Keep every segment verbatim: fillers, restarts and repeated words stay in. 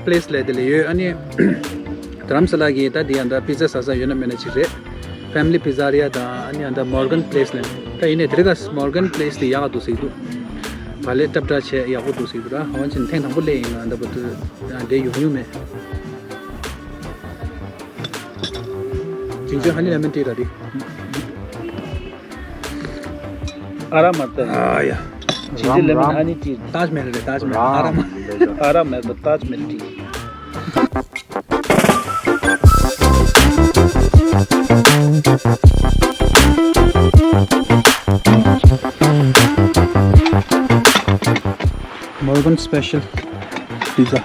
Place ལབ་དེ་ལ་ཡོད། ཨ་ནི་དྷ་རམ་ས་ལ་གི་ད་དེ་ཡང་ད་པི་ཛ་ཟ་ས་ཡོད་ན་མེད་ན་ཅིག་རེད། Family Pizzeria དང་ཨ་ནི་ཡང་ད་Morgan Place ལབ། ད་ཡིན་ནའི་དེ་རིང་ཁ་སང་Morgan Place དེ་ཡག་འདུག་ཟེར་གྱི་འདུག་བ་ལས་སྲབ་འདྲ་བྱས་ཡག་པོ་འདུག་ཟེར་གྱི་འདུག་ར། ཧ་ཅང་ཐེངས་དང་པོ་སླེབས་ཡིན། ང་ད་བར་དུ་འདིར་ཡོང་མྱོང་མེད། Ginger honey lemon tea ར་དེ། ཨ་ར་མ་ཏ། ཨ་ཡ། Ginger lemon honey tea. Taj Mahal རེད། Taj Mahal. ཨ་ར་མ། ཨ་ར་མ་ཏ། Taj Mahal tea. Morgan special pizza.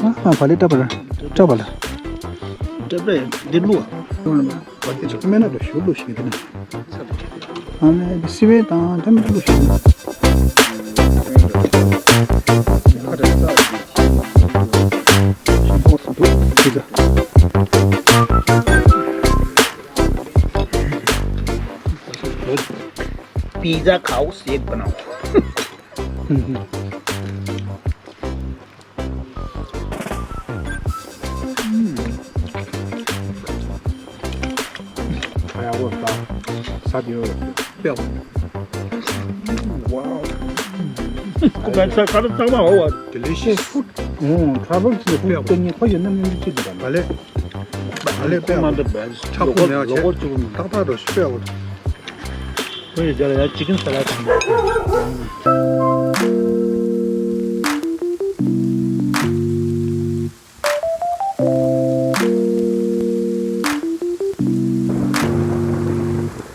ཨ་ཧ། བ་ལེ་ཏྲ་བ་ལ། ཏྲ་བ་ལ། ཏྲ་བ་ལ་འདི་ལུ། བ་ཏི་ཅིག་མེད་ན་ད་ཞུ་ལུ་ཞིག་འདི་ན། ཨ་ནི་སི་བེ་དང་ཏ་མི་ཏ་ལུ་ཞིག་འདི་ན། Pizza house एक बनाओ। ཡག་པོ་ད། ས་དེ་ཡོད་པའོ། Wow. ཁོ་ག་ས་ཁ་ལོ་གཙང་མ་འོ་བ། Delicious. ཨོ། Travel to the food. དེ་ནི་ཁོ་ཡོད་ན་མི་འདི་ཅི་འདུག་བ་ལེ། བ་ལེ་པའོ། ཁོ་མ་འདི་བས། ཁྲག་ཁོ་མེད་པ་བྱས། ལོ་གོར་ལོ་གོར་བཅུག་ནས། ཏག་ཏག་འགྲོ་ཤི་པའོ། ཁོ་ཡི་རྒྱ་ལ་ཡ་chicken salad དང་།